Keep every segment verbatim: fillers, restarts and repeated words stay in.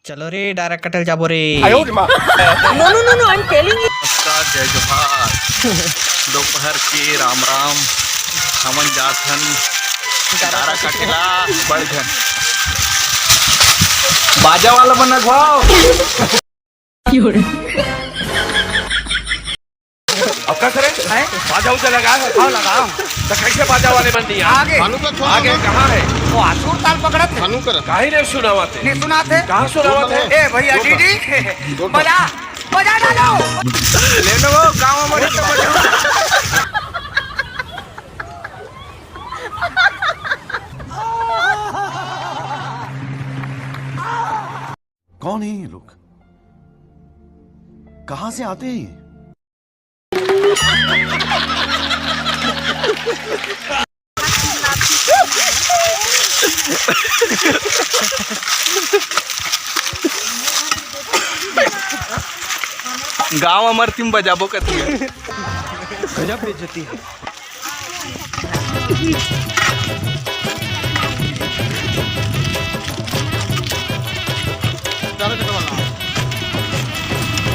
चलो रे, डारा कटल जाबो रे। No, no, no, no, I'm telling you. नमस्कार, जय जोहार, दोपहर के राम राम। हमन जात हन डारा काटे ला बड़घन। बाजा वाला मन रखवाओ। अब का करे? हैं? बाजा उजा लगा है? हाँ, लगा। तो कैसे बाजा वाले बन दिया? आगे। भानु का छोड़ आगे दो। कहाँ है? वो असुर ताल पकड़त है। भानु कर। काहे नहीं सुनावत है? नहीं सुनात है। कहाँ सुनावत है? ए भैया, दो डीडी, दो बजा, बजा डालो। ले लो वो गाँव में तो बजा। कौन है ये लोग? कहाँ से आते हैं ये? गाँव अमर तिम बजाबो कथी है। गजब बेइज्जती है।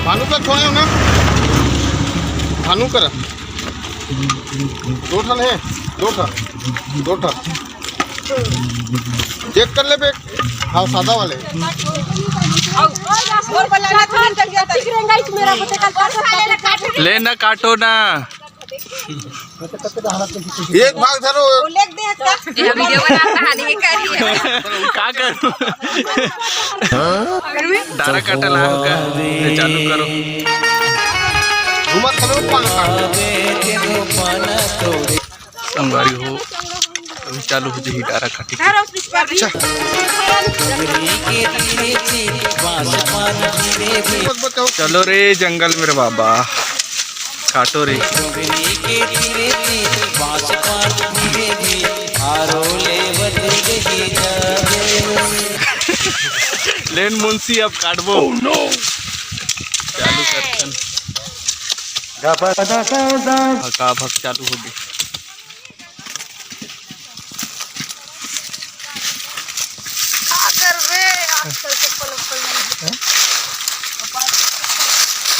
भानु का छोड़े ना। भानु कर। दो ठन है, दो ठन, दो ठन। चेक कर ले बे। हाँ, सादा वाले। ले ना, काटो ना। एक भाग धरो। ये वीडियो बनाता है, नहीं कर रही है। का करूं? डारा काटा ला का? ले, चालू करो। घुमा करो, पान काट। संगवारी हो, अभी चालू हो जाही डारा काटे के। चलो रे जंगल में रे बाबा, काटो रे। लेन मुंशी अब काटबो। चालू करथन। भका भक चालू हो गई। का करबे, आजकल चप्पल उप्पल नहीं है।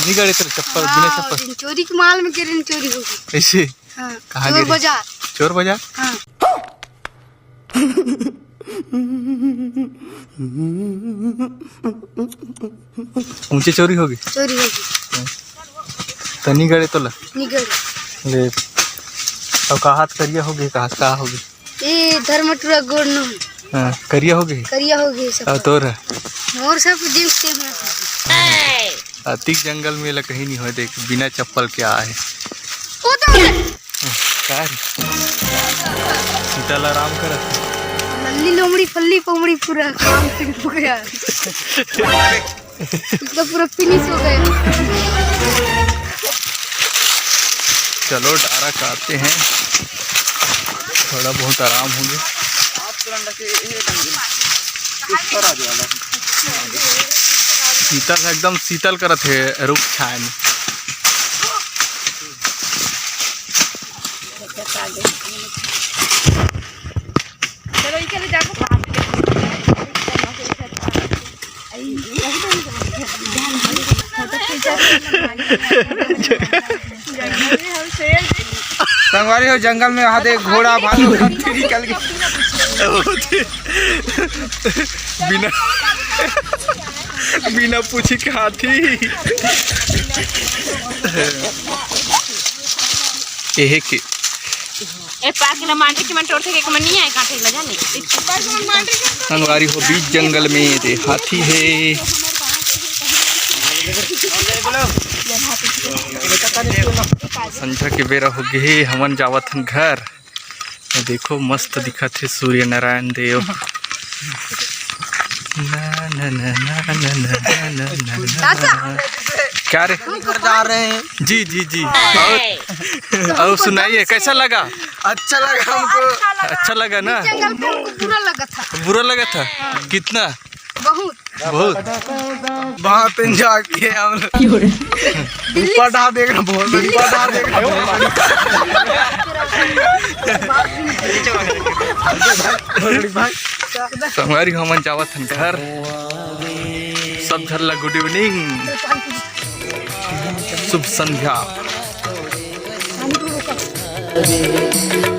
नहीं गड़े तेरे चप्पल, बिना हाँ, चप्पल। दिन चोरी के माल में गिरे, चोरी हो गई। ऐसे? हाँ, कहाँ चोर गिरे? बाजार। चोर बाजार? हाँ। ऊंचे चोरी होगी। चोरी होगी। तनी गड़े तोला। निगड़। ले। अब का हाथ करिया होगी, का हाथ का होगी? ए धर्मटुरा गोड़ नो। हाँ, करिया होगी। करिया होगी सब। अब तोर है। मोर सब जींस के हैं। अतिक जंगल में एला कहीं नहीं होय, देख, बिना चप्पल के आए। वो तो है। का रे? सीता ला आराम करत। लल्ली लोमड़ी फल्ली पोमड़ी पूरा काम फिर हो गया। तो पूरा फिनिश हो गया। चलो डारा काटते हैं, थोड़ा बहुत आराम हो गया। शीतल एकदम शीतल करत हे रुख छाय में। चलो इके ले जाके संगवारी हो, जंगल में वहाँ देख घोड़ा भालू हाथी निकल गए। बिना बिना पूछी के हाथी। एहे के ए पाक ल मांडे के मन टोरथे के मन नहीं आए काटे ल जाने। संगवारी हो, बीच जंगल में रे हाथी है। संझा के बेरा हो गे हे, हमन जावत हन घर। ये देखो, मस्त दिखत हे सूर्य नारायण देव। ना, ना, ना, ना। चाचा, क्या रे? हम घर जा रहे हैं। जी, जी, जी। और, और सुनाइए, कैसा लगा? अच्छा लगा हमको। अच्छा लगा ना? जंगल पे हमको बुरा लगा था। बुरा लगा था? कितना? बहुत। बहुत। वहाँ पे जाके हम लोग ऊपर ढा देख रहे, बहुत ऊपर ढा देख रहे। भाई, भाई। संगवारी हो, हमन जावत हन घर। सब झन ला गुड इवनिंग, शुभ संध्या।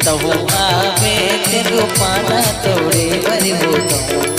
तहु आवे तेगु पाना तोड़े बर हो, तहु